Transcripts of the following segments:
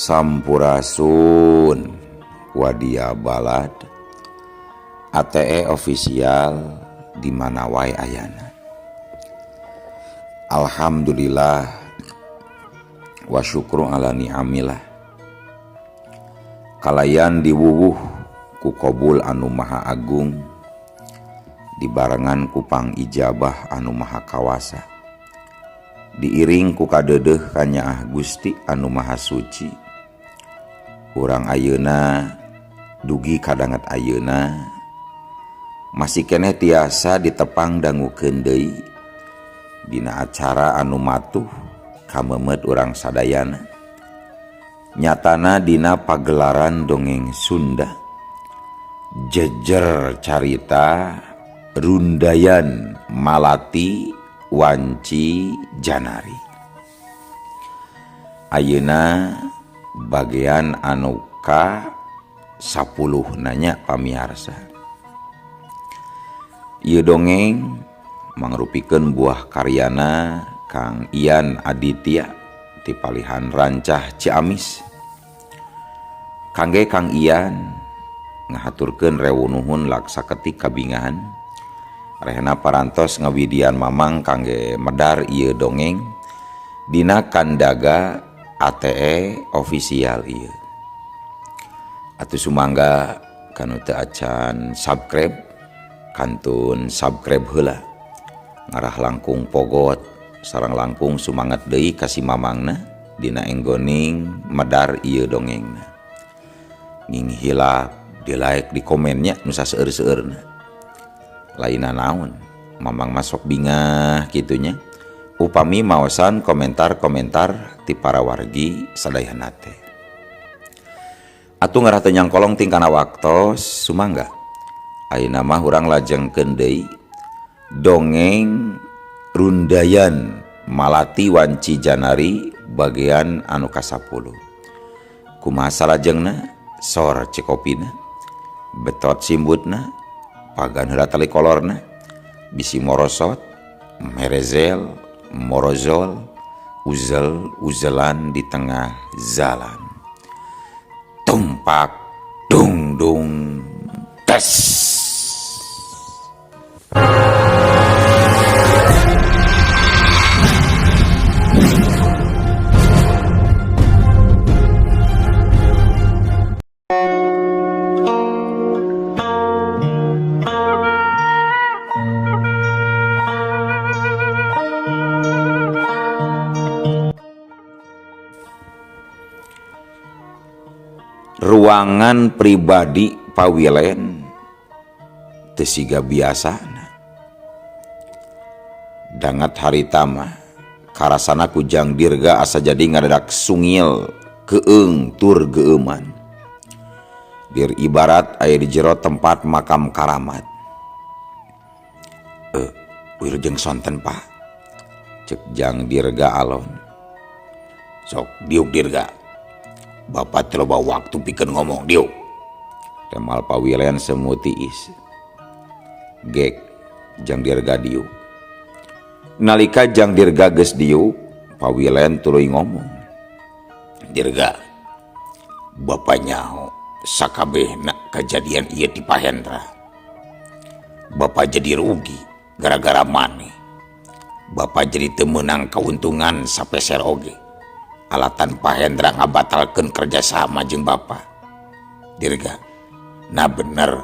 Sampurasun Wadia Balad ATE official di mana wae ayana. Alhamdulillah wa syukru ala ni'amillah. Kalayan diwuwuh ku kobul anu maha agung dibarengan ku pangijabah anu maha kawasa. Diiring ku kadeudeuh kanyaah Gusti anu maha suci. Urang ayeuna dugi kadanget ayeuna masih keneh tiasa ditepang dangukeun deui dina acara anu matuh kamemet urang sadayana. Nyatana dina pagelaran dongeng Sunda jejer carita rundayan Malati Wanci Janari. Ayeuna bagian anu ka 10 nanya pamiarsa. Ieu dongeng mangrupikeun buah karyana Kang Ian Aditya ti palihan Rancah Ciamis. Kangge Kang Ian ngahaturkeun rewu nuhun laksa ketik kabingahan. Rehna parantos ngawidian mamang kangge medar ieu dongeng dina kandaga ATE official ieu. Atuh sumangga kanu teu acan subscribe kantun subscribe heula. Ngarah langkung pogot sareng langkung sumanget deui ka si mamangna dina enggoning medar ieu dongengna. Nging hilap di like di komennya nu saseueur-seueurna. Lainna naon mamang masuk bingah kitunya upami maosan komentar-komentar ti para wargi sadayana teh. Atuh ngarah teu nyangkolong tingkana waktos sumangga ayeuna mah urang lajengkeun deui dongeng rundayan Malati Wanci Janari bagian anu ka-10. Kumaha salajengna sor cekopina betot simbutna pagan heula tali kolorna bisi morosot merezel morozol uzel uzelan di tengah jalan tumpak dung dung tes. Ruangan pribadi pawilen teu siga biasana. Dangat harita mah karasana ku Jang Dirga asa jadi ngadadak sungil keung tur geueuman. Bir ibarat aya di jero tempat makam karamat. Wilujeng sonten Pak. Cek Jang Dirga alon. Sok diuk Dirga. Bapak teu loba waktu pikeun ngomong diuk. Temal pawilen semu tiis. Gek Jang Dirga diuk. Nalika Jang Dirga geus diuk, pawilen tuluy ngomong. Dirga, bapak nyaho sakabehna kejadian ieu ti Pak Hendra. Bapak jadi rugi gara-gara maneh. Bapak jadi teu meunang kauntungan sapeser oge. Alatan Pak Hendra ngabatalkeun kerjasama jeung bapak. Dirga, nah bener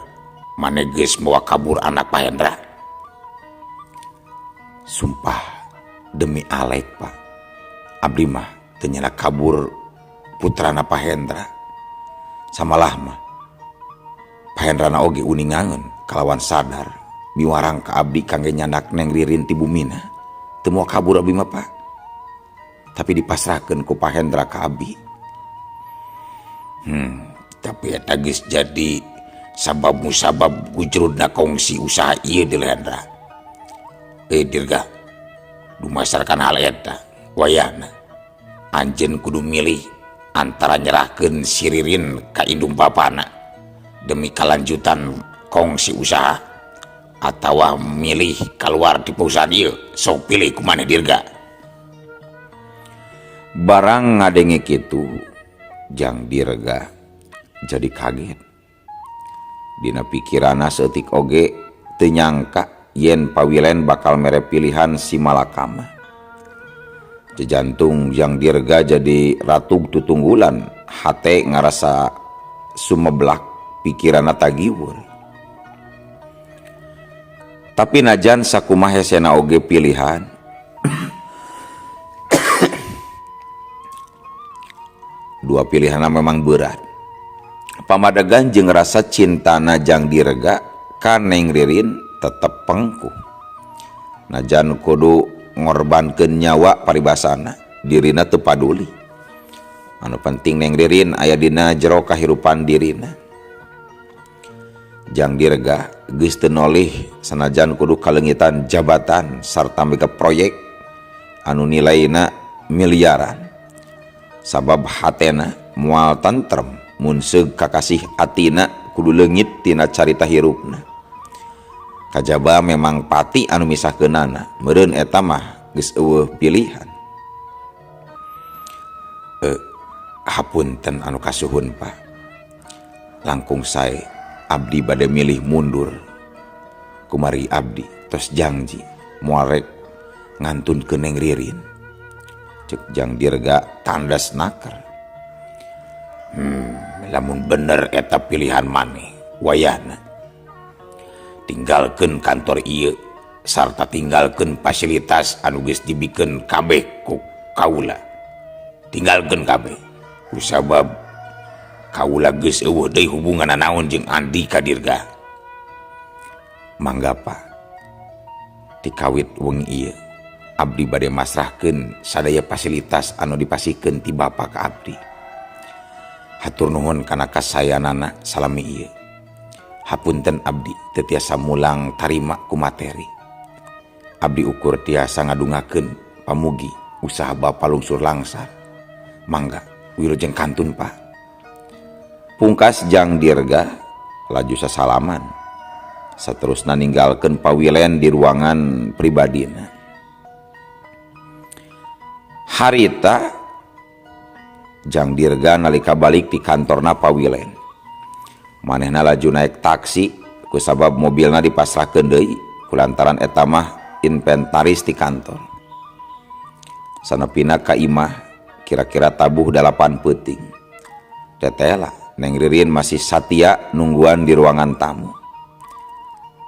maneh geus mawa kabur anak Pak Hendra. Sumpah demi Alek Pak, abdi mah teu nyana kabur putrana Pak Hendra. Samalah mah Pak Hendrana oge uningangeun kalawan sadar miwarang ka abdi kangge nyandak Neng Ririn ti bumina. Teu moal kabur abdi mah Pak. Tapi dipasrahkeun ku Pak Hendra ka abdi. Tapi eta geus jadi sabab musabab gujrudna kongsi usaha ieu Dil Hendra. Dirga, dumasarkan hal eta wayahna anjeun kudu milih antara nyerahkeun si Ririn ka indung bapana demi kalanjutan kongsi usaha atawa milih keluar di perusahaan ieu. Sok pilih kumaneh Dirga. Barang ngadenge kitu Jang Dirga jadi kaget. Dina pikiranna saeutik oge teu nyangka yen Pawilen bakal mere pilihan si Malakama. Jantung Jang Dirga jadi ratug tutunggulan, hate ngarasa sumeblak, pikiranna tagiwur. Tapi najan sakumaha hesena oge pilihan, dua pilihanna memang berat. Pamadegan jeung rasa cintana Jang Dirga ka Neng Ririn tetep pengkuh. Najan kudu ngorbankeun nyawa paribasana, dirina teu paduli. Anu penting Neng Ririn aya dina jero kahirupan dirina. Jang Dirga geus teu nolih sanajan kudu kaleungitan jabatan sarta mega proyek anu nilaina miliaran. Sabab hatena moal tentrem mun seug kakasih atina kudu leungit tina carita hirupna. Kajaba memang pati anu misahkeunana, meureun eta mah geus eueuh pilihan. Hapunten anu kasuhun Pak. Langkung sae abdi bade milih mundur. Kumari abdi tos jangji moal rek ngantunkeun Neng Ririn. Cek Jang Dirga tandas naker. Lamun bener eta pilihan maneh wayahna. Tinggalkeun kantor ieu sarta tinggalkeun fasilitas anu geus dibikeun kabeh ku kaula. Tinggalkeun kabeh. Kusabab kaula geus eueuh deui hubungan naon jeung Andika Dirga. Mangga Pak, tikawit wengi ieu abdi bade masrahkeun sadaya fasilitas anu dipasihkeun ti bapa ka abdi. Hatur nuhun kana kasayanana salami ieu. Hapunten abdi teu tiasa mulang tarima ku materi. Abdi ukur tiasa ngadungakeun pamugi usaha bapa lungsur langsar. Mangga wilujeng kantun Pak. Pungkas Jang Dirga laju sasalaman. Saterusna ninggalkeun Pawilen di ruangan pribadina. Harita Jang Dirga nalika balik di kantorna Pawilen. Manehna laju naik taksi kusabab mobilna dipasrahkeun deui kulantaran eta mah inventaris di kantor. Sanepina ka imah kira-kira tabuh 8 peuting. Tetela Neng Ririn masih satia nungguan di ruangan tamu.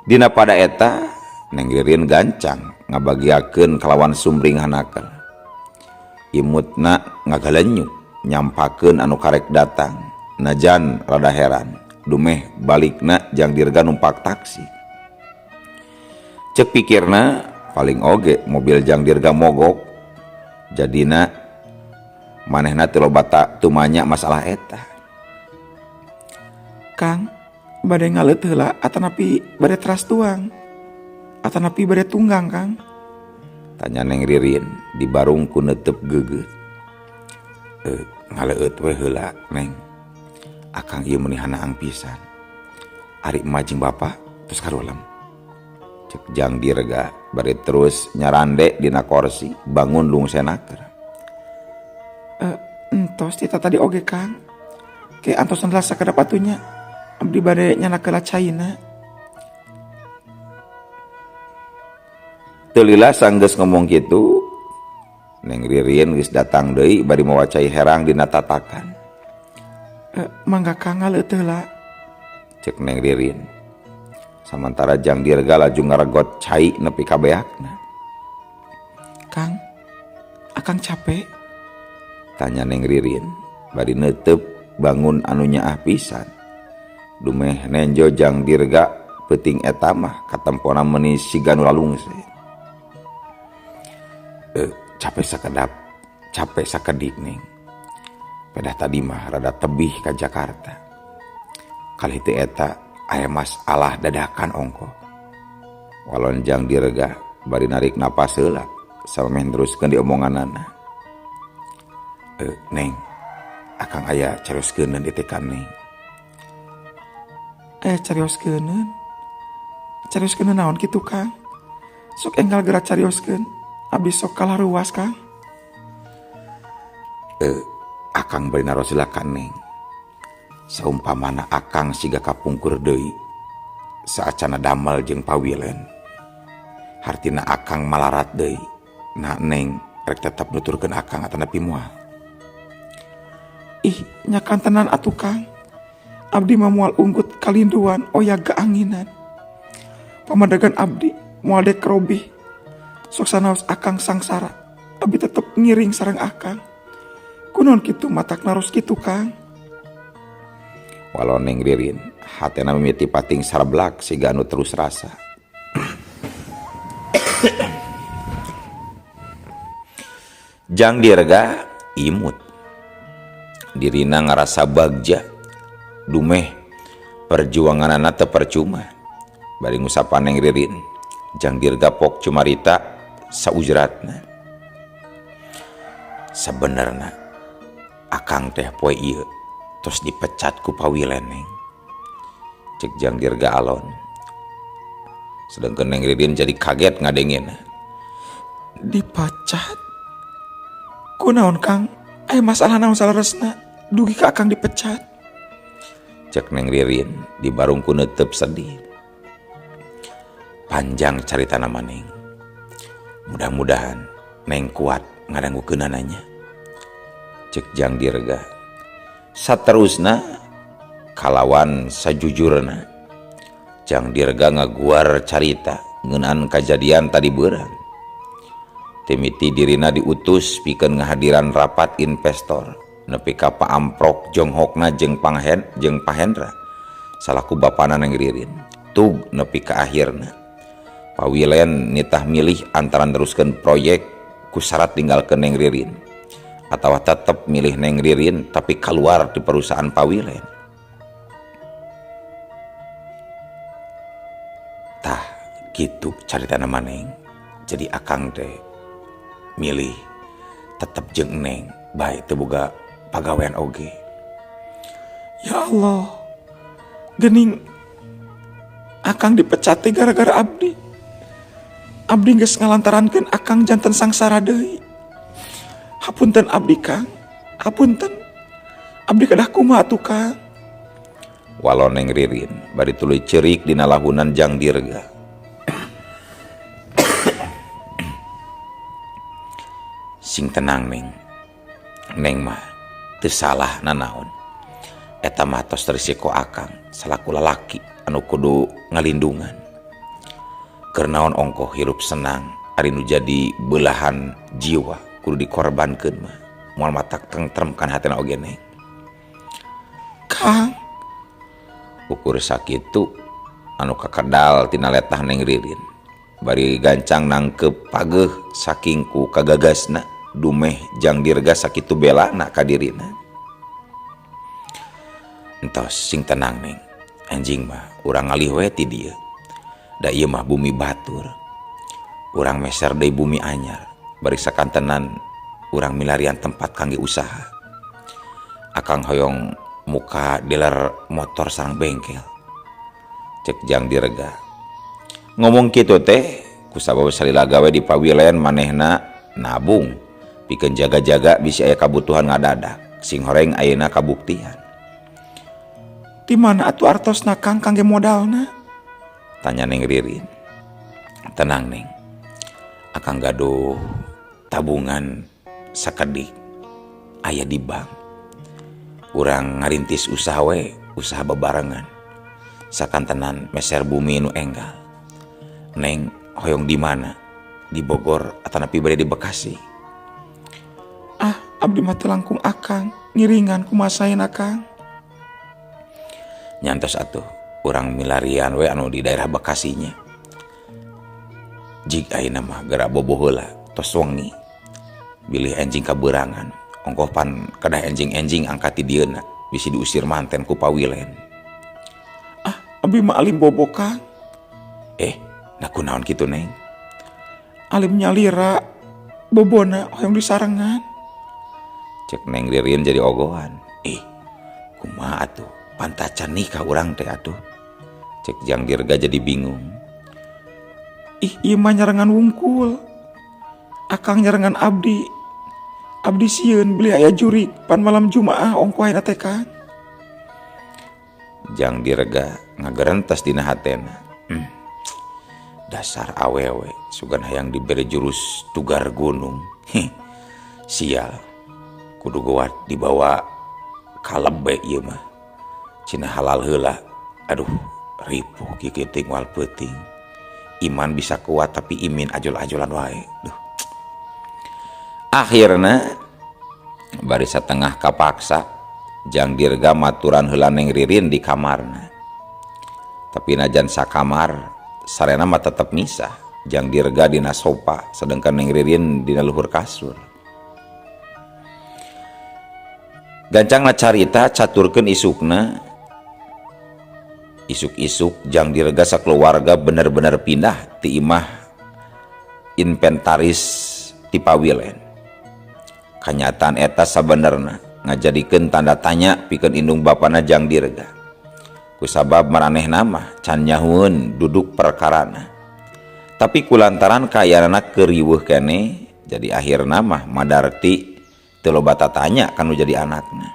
Dina pada eta Neng Ririn gancang ngabagiakeun kalawan sumring hanaker. Imutna ngagalenyuk nyampakeun anu karek datang. Najan rada heran dumeh balikna Jang Dirga numpak taksi. Cek pikirna paling oge mobil Jang Dirga mogok. Jadina manehna teu loba tumanya masalah eta. Kang, bade ngaleut heula atanapi bade teras tuang? Atanapi bade tunggang, Kang? Tanya Neng Ririn di barung ku netep geget. Ngaleut we heula, Neng. Akang ieu meuni hanaang pisan. Ari emak jeung bapa tos karulem. Cek Jang Dirga bari terus nyarande dina korsi bangun lungsenaker. Entos tita tadi oge, Kang. Ke antosan lah sakedap atunya. Abdi bade nyanakeula caina. Teu lila sanggeus ngomong kitu, Neng Ririn geus datang deui bari mawa cai herang dina tatakan. Mangga Kang ngaleut heula. Cek Neng Ririn. Samantara Jang Dirga laju ngaregot cai nepi ka beakna. Kang, akang capek? Tanya Neng Ririn bari neuteup bangun anu nyaah pisan. Dumeh nenjo Jang Dirga peuting eta mah katempona meuni siga nu lalungse. Capek sakedap, capek sakedik Neng. Pedah tadi mah rada tebih ka Jakarta. Kali teu eta aya masalah dadakan ongko. Walon Jang Dirga bari narik napas heula samemeh neruskeun diomonganana. Neng, akang aya carioskeun di teh ka Neng. Carioskeun. Carioskeun naon kitu, Kang? Sok enggal gerak carioskeun. Abdi sok kalah ruas, Kang. Akang bari naros heula ka Neng. Saumpamana akang siga kapungkur deui saacana damel jeung pawilen. Hartina akang malarat deui. Nah Neng rek tetep nuturkeun akang atanapi moal. Ih, nya kantenan atuh Kang. Abdi mah moal unggut kalinduan oyag keanginan. Pamadegan abdi moal dek robih. Sok sanaos akang sangsara, abdi tetep ngiring sareng akang. Kunaon kitu matak naros kitu Kang? Walau Neng Ririn hatena mimiti pating sarblak siga anu terus rasa. Jang Dirga imut. Dirina ngarasa bagja dumeh perjuanganana teu percuma. Bari ngusapan Neng Ririn, Jang Dirga pok cumarita saujratna. Sabenerna akang teh poe ieu tos dipecat ku pawilen Neng. Cek Jang Dirga alon. Sedangkan Neng Ririn jadi kaget ngadengin. Dipecat? Kunaon Kang? Aya masalah naon saleresna dugi ka akang dipecat? Cek Neng Ririn dibarung ku neuteup sedih. Panjang caritana mah Neng. Mudah-mudahan Neng kuat ngadangukeunananya. Cek Jang Dirga. Saterusna kalawan sajujurna Jang Dirga ngaguar carita ngeunaan kajadian tadi beurang. Timiti dirina diutus pikeun ngahadiran rapat investor nepi ka paamprok jonghokna jeung panghen jeung Pahendra salaku bapana Neng Ririn tug nepi ka akhirna pawilen nitah milih antara neruskeun proyek ku syarat tinggalkeun Neng Ririn atawa tetep milih Neng Ririn tapi keluar di perusahaan pawilen. Tah kitu caritana mah Neng. Jadi akang teh milih tetep jeung Neng bae teu boga pagawean oge. Ya Allah, geuning akang dipecat teh gara-gara abdi. Abdi geus ngalantarankeun akang janten sangsara deui. Hapunten abdi Kang, hapunten. Abdi kedah kumaha atuh Kang? Walau Neng Ririn bari tuluy ceurik dina lahunan Jang Dirga. Sing tenang Neng. Neng mah teu salah nanaon. Eta mah tos risiko akang salaku lalaki anu kudu ngalindungan. Keur naon ongkoh hirup senang ari nu jadi belahan jiwa kudu dikorbankeun mah. Moal matak tentrem kan hatena oge Neng. Kang, ukur sakitu anu kakedal tina letah Neng Ririn. Bari gancang nangkep pageuh saking ku kagagasna dumeh Jang Dirga sakitu belana ka dirina. Entos sing tenang Neng. Anjing mah urang ngalih we ti dieu. Da ieu mah bumi batur. Urang meser deui bumi anyar. Bari sakantenan urang milarian tempat kangge usaha. Akang hoyong muka dealer motor sareng bengkel. Cek Jang Dirga. Ngomong kitu teh kusabab salila gawe di pawilen manehna nabung pikeun jaga-jaga bisi aya kabutuhan ngadadak. Sing horeng ayeuna kabuktian. Di mana atuh artosna Kang kangge modalna? Tanya Neng Ririn. Tenang Neng. Akang gaduh tabungan sakedik aya di bank. Urang ngarintis usaha we, usaha bebarengan. Sakantenan meser bumi nu enggal. Neng hoyong di mana? Di Bogor atanapi bade di Bekasi? Ah, abdi mah teu langkung akang, ngiringan kumasaeun akang. Nyantos atuh urang milarian we anu di daerah Bekasinya. Jig ayeuna mah geura bobo heula, tos wengi. Bilih enjing kaberangan, ongkoh pan kedah enjing-enjing angkat ti dieuna, bisi diusir manten ku pawilen. Ah, abdi mah alim bobo Kang. Nah kunaon kitu Neng? Alim nyalira, bobona hoyong disarengan. Cek Neng Ririn jadi ogohan. Kumaha atuh? Pantacan nikah urang teh atuh. Cek Jang Dirga jadi bingung. Ih, ieu mah nyarengan wungkul. Akang nyarengan abdi. Abdi sieun beli aya jurig pan malam Jumaah ongkoh ayeuna teh Kang. Jang Dirga ngagerentes dina hatena. Dasar awewe sugan hayang dibere jurus tugar gunung. Hih, sial. Kudu geuwat dibawa kalebe ieu mah. Cina halal heula. Aduh, ripuh kikiting wal peuting. Iman bisa kuat tapi imin ajul-ajulan wae. Duh. Akhirna bari satengah kapaksa Jang Dirga maturan heula Neng Ririn di kamarna. Tapi najan sakamar sarena mah tetep misah. Jang Dirga dina sofa sedangkan Neng Ririn dina luhur kasur. Gancangna carita caturkeun isukna. Isuk-isuk Jang Dirga sakeluarga bener-bener pindah ti imah inventaris ti Pawilen. Kanyataan eta sabenerna ngajadikeun tanda tanya pikeun indung bapana Jang Dirga. Kusabab maranehna mah can nyahueun duduk perkarana. Tapi kulantaran kayaanana keur riweuh keneh, jadi akhirna mah Madarti teu loba tatanya kanu jadi anakna.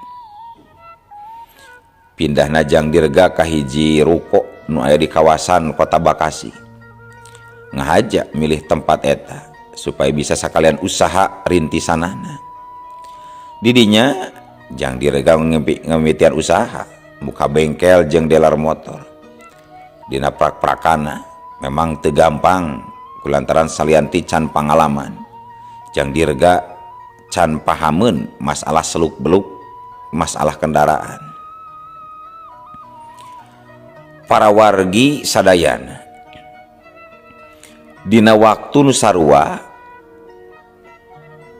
Pindahna Jang Dirga ka hiji ruko nu aya di kawasan Kota Bekasi. Ngahaja milih tempat eta supaya bisa sakalian usaha rintisanana. Didinya Jang Dirga ngemitian usaha, muka bengkel jeung dealer motor. Dina prak-prakana memang teu gampang kulantaran salianti can pangalaman. Jang Dirga can pahameun masalah seluk-beluk masalah kendaraan. Para wargi sadayana dina waktu nu sarua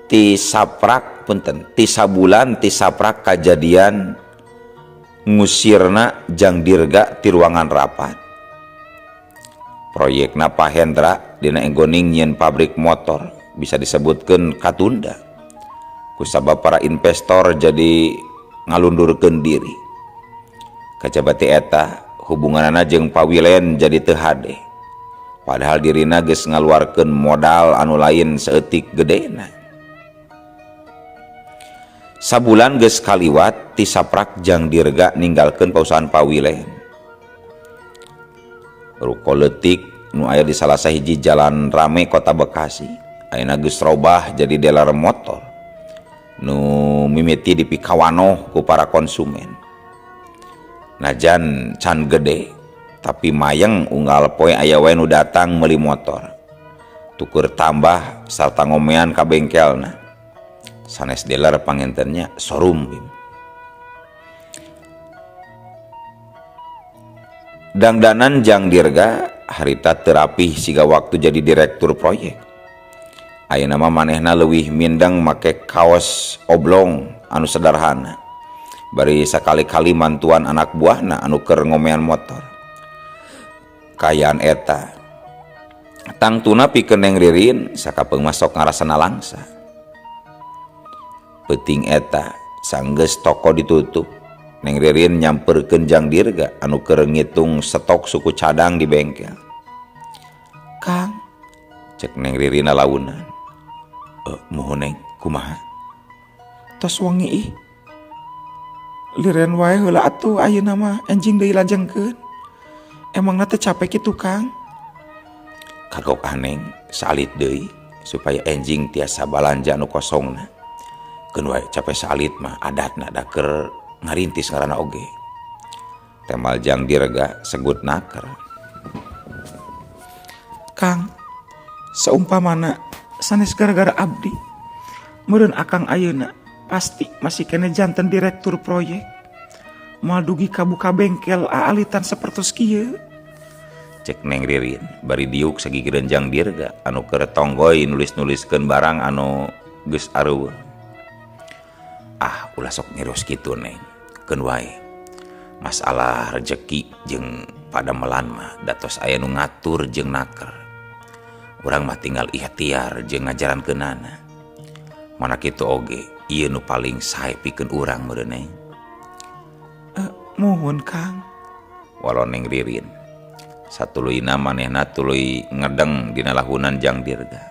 ti saprak punten ti sabulan ti saprak kajadian ngusirna Jang Dirga ti ruangan rapat. Proyekna Pak Hendra dina enggoning nyieun pabrik motor bisa disebutkeun katunda kusabab para investor jadi ngalundurkeun diri. Kajabati eta hubunganana jeung Pawilen jadi teu hade. Padahal dirina geus ngaluarkeun modal anu lain saeutik gedena. Sabulan geus kaliwat ti saprak Jang Dirga ninggalkeun pausahaan Pawilen. Ruko leutik nu aya di salah sahiji jalan rame Kota Bekasi ayeuna geus robah jadi dealer motor nu mimiti dipikawanoh ku para konsumen. Najan can gede tapi mayeng unggal poe aya wae nu datang meuli motor. Tukur tambah sarta ngomean ka bengkelna. Sanes dealer pangentennya showroom. Dangdanan Jang Dirga harita teu rapih siga waktu jadi direktur proyek. Ayeuna mah manehna leuwih mindeng make kaos oblong anu sederhana. Bari sakali-kali mantuan anak buahna anu keur ngomean motor. Kayaan eta tangtuna pikeun Neng Ririn sakapeung mah sok ngarasana langsa. Peuting eta sanggeus toko ditutup, Neng Ririn nyamperkeun Jang Dirga anu keur ngitung stok suku cadang di bengkel. Kang, cek Neng Ririn launan. Muhun Neng, kumaha? Tos wengi ih. Liren wae heula atuh ayeuna mah enjing deui lajengkeun. Emangna teh capek kitu Kang? Kagok ah Neng, salit deui supaya enjing tiasa balanja nu kosongna. Keun wae capek salit mah adatna da keur ngarintis ngaranna oge. Temal Jang Dirga segut naker. Kang, seumpamana sanes gara-gara abdi meureun akang ayeuna pasti masih kene janten direktur proyek. Moal dugi kabuka bengkel aalitan sapertos kieu. Cek Neng Ririn bari diuk sagigireun Jang Dirga anu keur tonggoy nulis-nuliskeun barang anu geus areueuh. Ah, ulah sok nyerios kitu Neng. Keun wae. Masalah rejeki jeung padamelan mah datos aya nu ngatur jeung naker. Urang mah tinggal ikhtiar jeung ngajarankeunana. Mana kitu oge ieu nu paling sae pikeun urang meureun Neng. Muhun Kang. Walau Neng Ririn satuluyna manehna tuluy ngedeng dina lahunan Jang Dirga.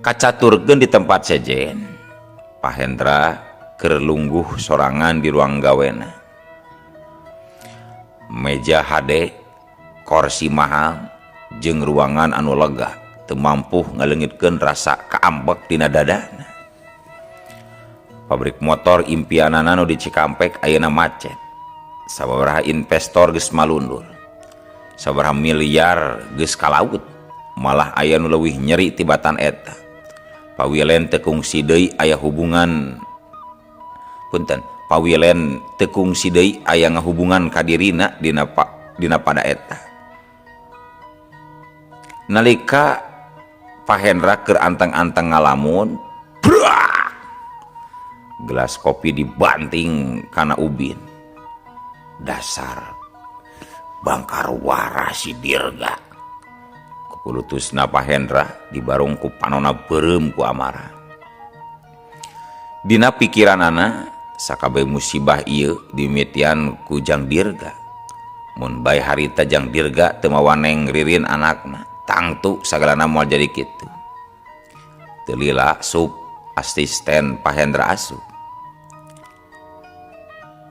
Kacaturkeun di tempat sejen, Pak Hendra keur lungguh sorangan di ruang gawena. Meja hade, korsi mahal, jeung ruangan anu lega teu mampu ngaleungitkeun rasa kaambek dina dadana. Pabrik motor impianana nu di Cikampek ayeuna macet. Sababaraha investor geus malundur. Sababaraha miliar geus kalaut. Malah aya nu leuwih nyeri tibatan eta. Pawilen teu kungsi deui aya hubungan punten, pawilen teu kungsi deui aya ngahubungan ka dirina dina pada eta. Nalika Pak Hendra keur anteng-anteng ngalamun, brak! Gelas kopi dibanting kana ubin. Dasar bangkar waras si Dirga. Kukulutusna Pak Hendra dibarung ku panona beureum ku amarah. Dina pikiranana sakabeh musibah ieu dimimitian ku Jang Dirga. Mun bae harita Jang Dirga teu mawa Neng Ririn anakna, tangtu sagalana moal jadi kitu. Teu lila sup asisten Pak Hendra asup.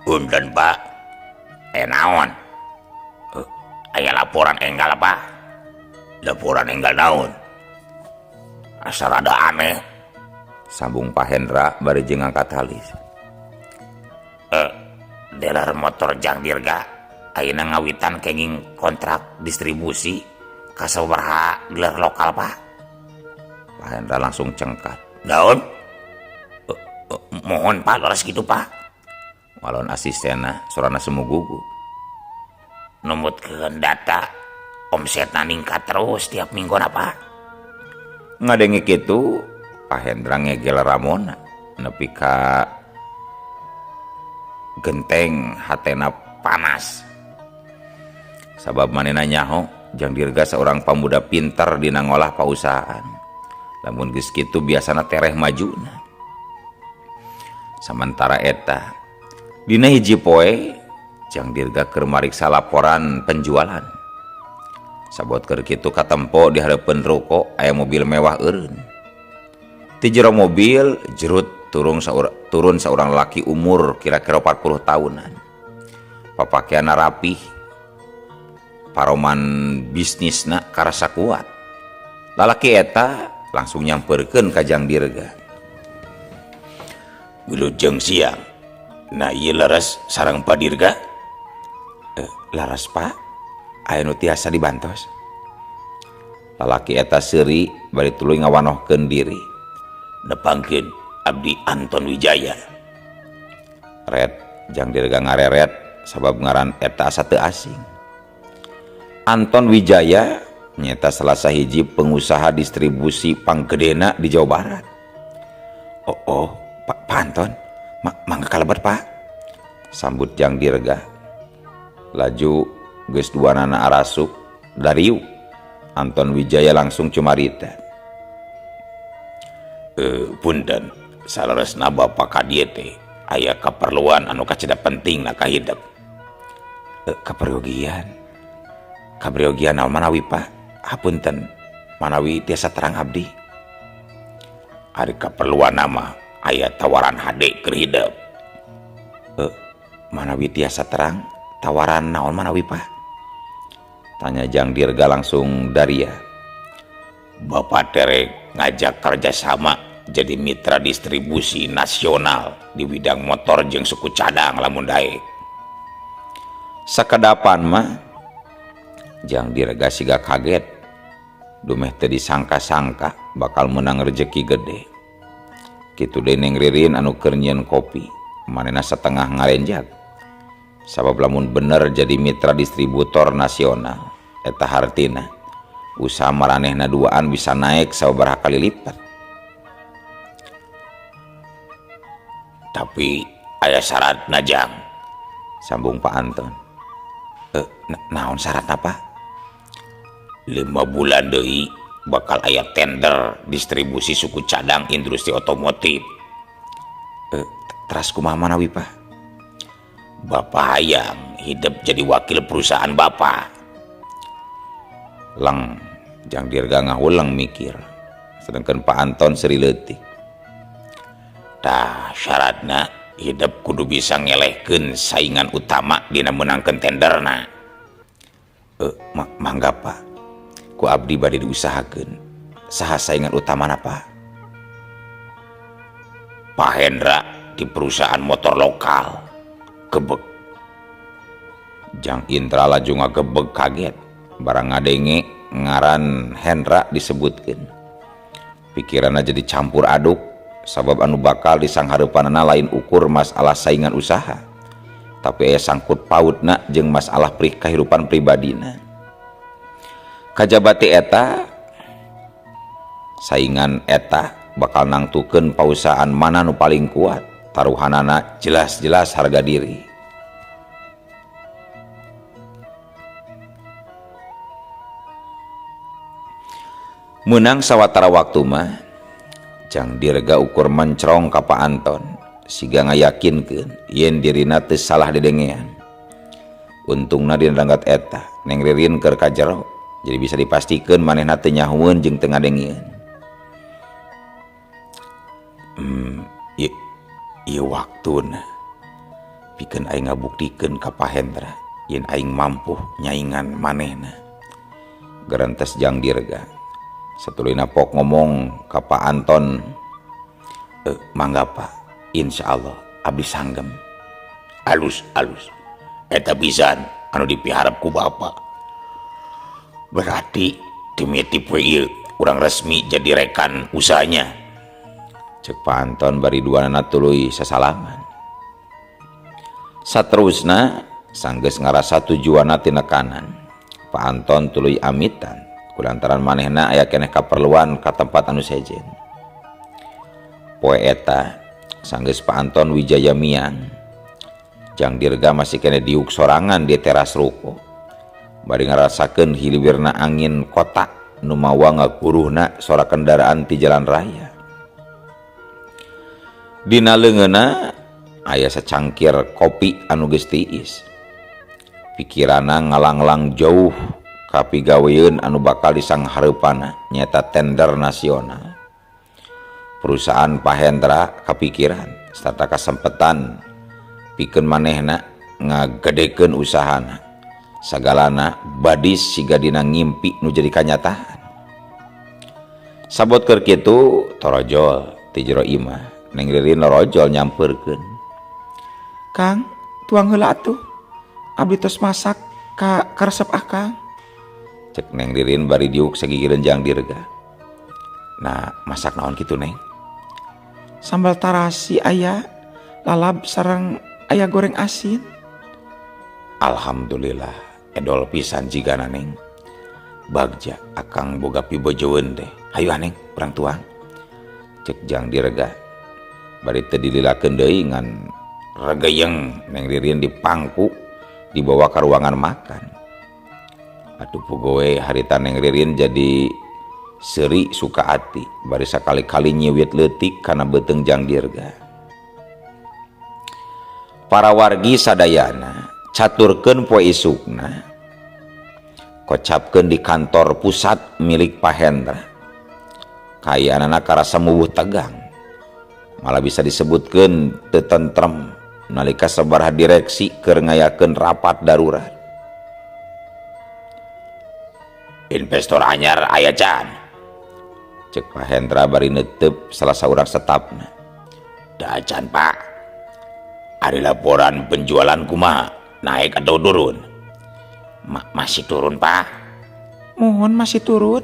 Punten Pak, naon? Aya laporan enggal Pak. Laporan enggal naon? Asa rada aneh. Sambung Pak Hendra bari jeung ngangkat halis. Dealer motor Jang Dirga ayeuna ngawitan kenging kontrak distribusi ka sababaraha dealer lokal Pak. Pak Hendra langsung cengkat. Naon? Mohon Pak, leres gitu Pak. Walon asistenna sorana sumugugu. Numutkeun data omsetna ningkat terus tiap minggu Pak. Ngadenge kitu Pak Hendra ngegel ramona nepi ka genteng hatena panas. Sabab manehna nyaho Jang Dirga seorang pemuda pintar dina ngolah pausahaan. Lamun geus kitu biasana tereh majuna. Samantara eta dina hiji poe Jang Dirga keur mariksa laporan penjualan. Sabot keur kitu katempo di hareupeun ruko aya mobil mewah eureun. Ti jero mobil jerut turun saurang laki umur kira-kira 40 tahunan. Papakeanna rapih, paroman bisnisna karasa kuat. Lalaki eta langsung nyamperkeun ka Jang Dirga. Wilujeng siang. Nah ieu leres sareng Pak Dirga? Leres Pak. Aya nu tiasa dibantos. Lalaki eta seuri bari tuluy ngawanohkeun diri. Nepangkeun abdi Anton Wijaya. Red Jang Dirga ngareret sabab ngaran eta asa teu asing. Anton Wijaya nyata salah sahiji pengusaha distribusi panggedena di Jawa Barat. Oh, Pak Anton, mangga kalebet Pak. Sambut Jang Dirga. Laju geus duanana arasup dariu. Anton Wijaya langsung cumarita. Punten, saleresna Bapak ka dieu teh aya kaperluan anu kacida penting na kahidep. Kaperyogian. Kaperyogian naon manawi Pak? Hapunten, manawi tiasa terang abdi. Ari kaperluan nama aya tawaran hade keur hidep. Manawi tiasa terang tawaran naon manawi Pak? Tanya Jang Dirga langsung daria. Bapak terek ngajak kerjasama jadi mitra distribusi nasional di bidang motor jeung suku cadang lamun daek. Sakedapan mah Jang Dirga siga kaget. Dumeh teu disangka-sangka bakal menang rejeki gede. Kitu deui Neng Ririn anu keur nyieun kopi, manehna setengah ngarenjag. Sabab lamun bener jadi mitra distributor nasional, eta hartina usaha maranehna duaan bisa naik sababaraha kali lipat. Tapi aya syaratna Jang, sambung Pak Anton. Naon syaratna Pak? 5 bulan deui bakal aya tender distribusi suku cadang industri otomotif. Teras kumaha manawi Pak? Bapak hayang hidup jadi wakil perusahaan Bapak. Leng Jang Dirga ngahuleng mikir. Sedangkan Pak Anton seri leutik. Tah syaratna hidup kudu bisa ngelehkeun saingan utama dina meunangkeun tenderna. Mangga Pak, ku abdi bade diusahakeun. Saha saingan utamana Pak? Pak Hendra di perusahaan motor lokal. Gebeg. Jang Indra laju ngagebeg kaget barang ngadenge ngaran Hendra disebutkeun. Pikiranna jadi campur aduk sabab anu bakal disanghareupanana lain ukur masalah saingan usaha, tapi aya sangkut pautna jeung masalah kahirupan pribadina. Kajabati eta saingan eta bakal nangtukeun pausahaan mana nu paling kuat, taruhanana jelas-jelas harga diri. Menang sawatara waktu mah Jang Dirga ukur mencrong ka Pak Anton siga ngayakinkeun yen dirina teu salah dedengean. Untungna dina ranggat eta Neng Ririn keur ka jero, jadi bisa dipastikeun manehna teu nyahueun jeung teu ngadengeun. Ieu waktuna pikeun aing ngabuktikeun ka Pak Hendra yen aing mampu nyaingan manehna. Gerentes Jang Dirga. Satuluyna pok ngomong ka Pak Anton, mangga Pak, insya Allah abdi sanggem. Alus alus, eta pisan anu dipiharep ku Bapak. Berarti timiti poe ieu urang resmi jadi rekan usahanya. Cek Pak Anton bari duanana tuluy sasalaman. Saterusna sanggeus ngarasa tujuanna tinekanan. Pak Anton tuluy amitan kulantaran manehna aya keneh kaperluan ka tempat anu sejen. Poe eta sanggeus Pak Anton Wijaya miang, Jang Dirga masih keneh diuk sorangan di teras ruko. Bari ngarasakeun hiliwirna angin kota nu mawa ngaguruhna sora kendaraan ti jalan raya. Dina leungeunna aya sacangkir kopi anu geus tiis. Pikiranna ngalanglang jauh ka pigaweun anu bakal disanghareupanna nyaeta tender nasional. Perusahaan Pak Hendra kapikiran sarta kasempetan pikeun manehna ngagedekeun usahana. Sagalana badis siga dina ngimpi nu jadi kanyataan. Sabot keur kitu torojol ti jero imah. Neng Ririn lorojol nyampeurkeun. Kang, tuang heula atuh. Abdi tos masak ka karesep akang. Cek Neng Ririn bari diuk sagigireun Jang Dirga. Nah, masak naon kitu Neng? Sambal tarasi aya, lalab sareng aya goreng asin. Alhamdulillah, edol pisan jigana Neng. Bagja akang boga pibojoeun teh. Hayu ah Neng, urang tuang. Cek Jang Dirga. Bari teu dililakeun deui ngan regeyeng Neng Ririn dipangku dibawa ka ruangan makan. Aduh pugowe harita Neng Ririn jadi seuri suka ati bari sakali-kali nyiwit leutik kana beuteung Jang Dirga. Para wargi sadayana caturkeun poe isukna kocapkeun di kantor pusat milik Pak Hendra. Kayaanana karasa mubuh tegang. Malah bisa disebutkeun teu tentrem nalika sabaraha direksi keur ngayakeun rapat darurat. Investor anyar aya can. Cek Pak Hendra bari neuteup salah saurang stafna. Da acan Pak. Ari laporan penjualan kumaha? Naik atau turun? Masih turun Pak. Mohon masih turun.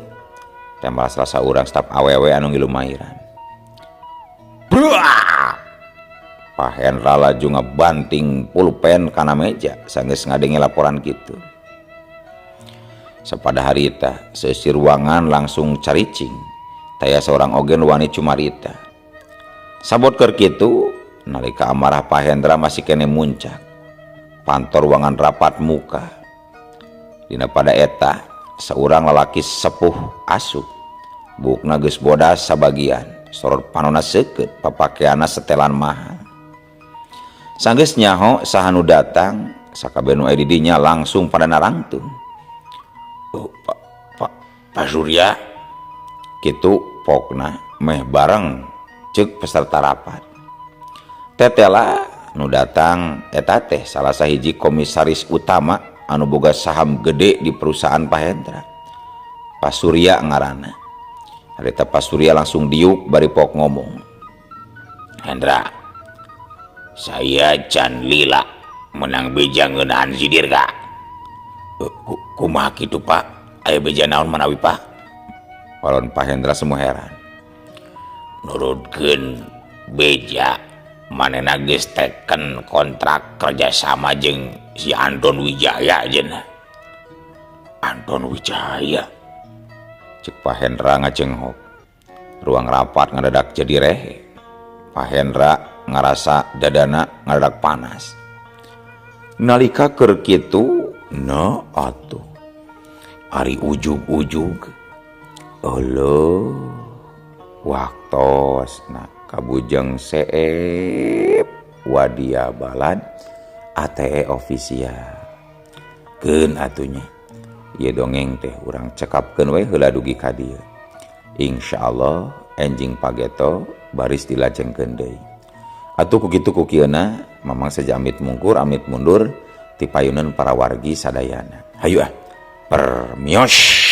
Tembal salah saurang staf awewe anu ngilumahiran. Bruah! Pak Hendra laju ngebanting pulpen kana meja sanggeus ngadenge laporan kitu. Sapada harita seusir ruangan langsung caricing. Taya seorang oge nu wani cumarita. Sabot keur kitu nalika amarah Pak Hendra masih kene muncak. Pantor ruangan rapat muka. Dina pada eta saurang lalaki sepuh asup. Buukna geus bodas sabagian, sorot panona seukeut, papakeanna setelan mahal. Sanggeus nyaho saha nu datang, sakabeh nu aya di dinya langsung pada narangtung. Oh, Pak Surya, kitu Pokna meh bareng cek peserta rapat. Tetela nu datang eta teh salah sahiji komisaris utama anu boga saham gede di perusahaan Pak Hendra. Pak Surya ngaranna. Harita Pak Surya langsung diuk bari pok ngomong. Hendra, saya can lila menang beja ngeunaan si Dirga. Kumaha kitu Pak? Aya beja naon manawi Pak? Walon Pak Hendra semua heran. Nurutkeun beja manehna geus teken kontrak kerjasama jeung si Anton Wijaya cenah. Anton Wijaya. Cek Pak Hendra ngacenghok. Ruang rapat ngadadak jadi rehe. Pak Hendra ngarasa dadana ngadadak panas. Nalika keur kitu, na atuh. Ari ujug-ujug. Euleuh. Waktosna kabujeng seep wadia balad ATE official. Keun atunya. Ieu dongeng teh urang cekapkeun we heula dugi ka dieu. Insyaallah enjing pageto baris dilajengkeun deui. Atuh ku kitu ku kieuna Mamang saja amit mungkur amit mundur ti payunan para wargi sadayana. Hayu ah. Permios.